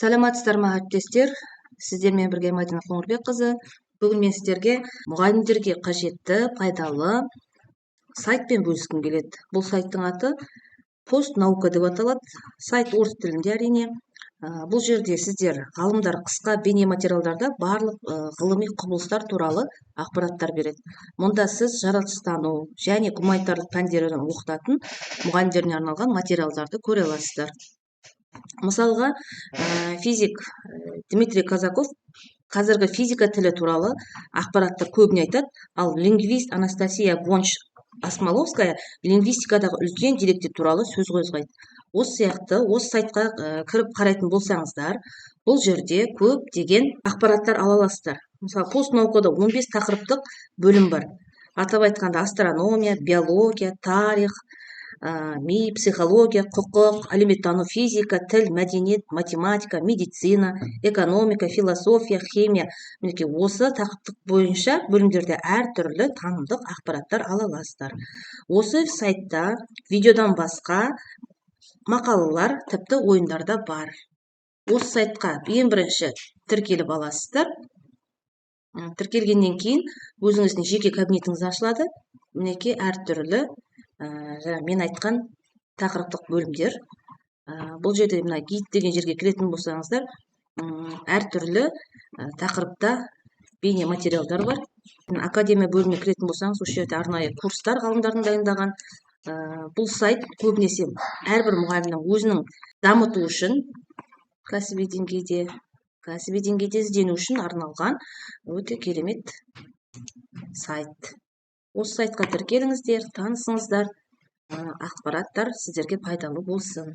Саламатсыздар ма, әріптестер! Сіздермен бірге Мадина Қоңырбекқызы. Бүгін мен сіздерге мұғалімдерге қажетті, пайдалы сайтпен бөліскім келеді. Бұл сайттың аты «Постнаука» деп аталады. Сайт орыс тілінде, әрине. Бұл жерде сіздер, ғалымдар қысқа бейнематериалдарда барлық ғылыми құбылыстар туралы ақпараттар береді. Мұнда сіз жаратылыстану және гуманитарлық пәндерін оқытатын мұғалімдеріне арналған материалдарды көре аласыздар. Мысалға, физик Дмитрий Казаков қазіргі физика тілі туралы ақпараттар көбіне айтады, ал лингвист Анастасия Гонч Осмоловская лингвистикадағы үлкен деректер туралы сөз қозғайды. Осы сияқты осы сайтқа кіріп қарайтын болсаңыздар, бұл жерде көптеген ақпараттар ала аласыздар. Мысалы, «Постнаукада» 15 тақырыптық бөлім бар. Атап айтқанда, астрономия, биология, тарих, ми, психология, құқық, әлеуметтану, физика, тіл, мәдениет, математика, медицина, экономика, философия, химия. Мінекей, осы тақырыптық бойынша бөлімдерде әртүрлі танымдық ақпараттар ала аласыздар. Осы сайтта видеодан басқа мақалалар, тіпті ойындар да бар. Осы сайтқа ең бірінші тіркеліп аласыздар. Тіркелгеннен кейін өзіңіздің жеке кабинетіңіз ашылады. Мінекей, әртүрлі жаңа мен айтқан тақырыптық бөлімдер. Бұл жерде мына «Гид» деген жерге кіретін болсаңыздар, әртүрлі тақырыпта бейне материалдар бар. «Академия» бөліміне кіретін болсаңыз, осы жерде арнайы курстар ғалымдардың дайындаған. Бұл сайт көбінесе әрбір мұғалімнің өзінің дамыту үшін, кәсіби деңгейде іздену үшін арналған өте керемет сайт. Осы сайтқа тіркеліңіздер, танысыңыздар, ақпараттар сіздерге пайдалы болсын.